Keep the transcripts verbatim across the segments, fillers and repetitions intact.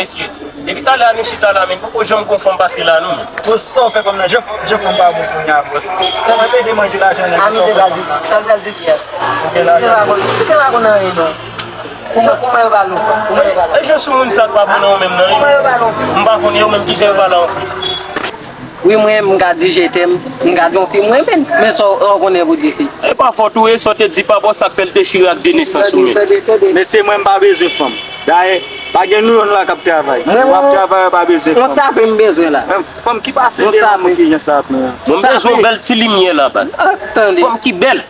Mesye, depi talè a nou chita la, men poko janm gon fanm pase la, non, men. Bòs, sa w fè fanm nan? Jan, jan fanm pa bon kounye a, bòs. Kòman pede manje lajan nan? Amize gaz, sa l pral di fè? Ok, la. Se pa konn, se pa konn anyen, non. Kouman, kouman yo pale w fanm? Kouman yo pale w? E jan sou moun sa k pa bon nan yo menm nan, wi. Kouman yo pale w fanm? M pa konn yo menm kijan yo pale w fanm. Wi, mwen, m ka di je t'aime, m ka di yon fi m renmen, men sa w konnen pou di fi. E pa fòt ou ye, sa w te di pa bò, sa k fè l te chire ak de nesans ou menm. Tande, tande, tande. Mesye, mwen, m pa bezwen fanm. Dayè, pa gen nou youn la k ap travay. Mwen, w ap travay, w pa bezwen fanm. Yon sape m bezwen la. Men fanm ki pase devan mwen ki jan sa ap mwen an. Mwen, m bezwen yon bèl ti limyè la, baz. Ah, tande. Fanm ki bèl.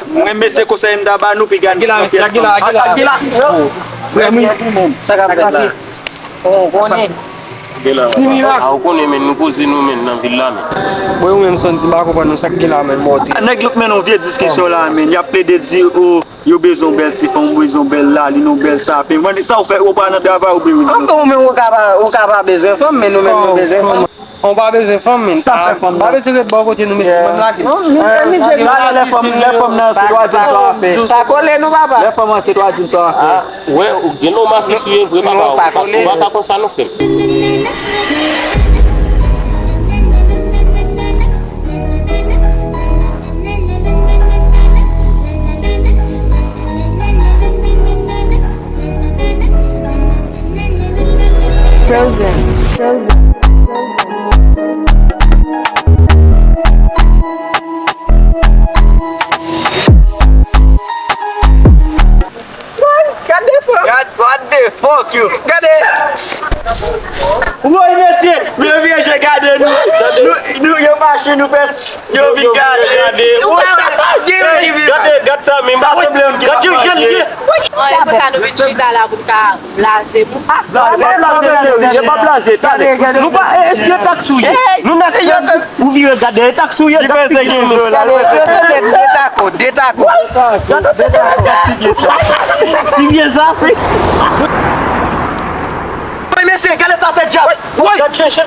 Mwen, mesye, konsèy m ta ba nou, piga n fè pyès fanm. Gila, gila. Frè m, sa k ap fèt la? Ou konnen. Ti mirak. A, ou konnen, men nou poze nou, men nan vil la, men. Bon, ou menm, Santi, m pa konprann nou, sa k gen la, men, mòde. Nèg yo k mennen yon vye diskisyon la, men, y ap plede di, o, yo bezwen yon bèl ti fanm, bezwen yon bèl lalin, yon bèl sapen. Mande sa w fè, ou pa nan travay, ou bezwen. Anben, ou menm, ou ka pa, ou ka pa bezwen fanm, men nou menm, nou bezwen fanm. On pa bezwen fanm, men. Sa fè fanm nan. Pa bezwen ret bò kote nou, mesye, ban m lage. Non, men, men, men, se lale, lè fanm, lè fanm nan se twa djin sa w ap fè. Pa kole nou, papa. Lè fanm nan se twa djin sa w ap fè. Ah, wè, ou gen non masis ou ye vre, papa, paske ou pa ka konsa non, frè m. Frozen. Frozen. Gade fò. Gad, what the fuck, yo? Gade. Woy, mesye, men vye je gade nou. Nou, nou, yo fache, nou fè, yo vin gade. Gade, gade sa menm. Sa sanble yon ki pa mache. Woy, e konsa nou vin chita la pou n ka blaze, pou n pa blaze, blaze, mesye, e pa blaze, tande. Nou pa, e, èske yo tak sou ye? Nou nèk, ou vire gade, e tak sou ye. Li panse gen zo la, li panse gen zo. De tako, de tako. Gade ti vye sa. Ti vye sa, wi. Woy, mesye, gade sa, se djab. Woy. Gade chèche.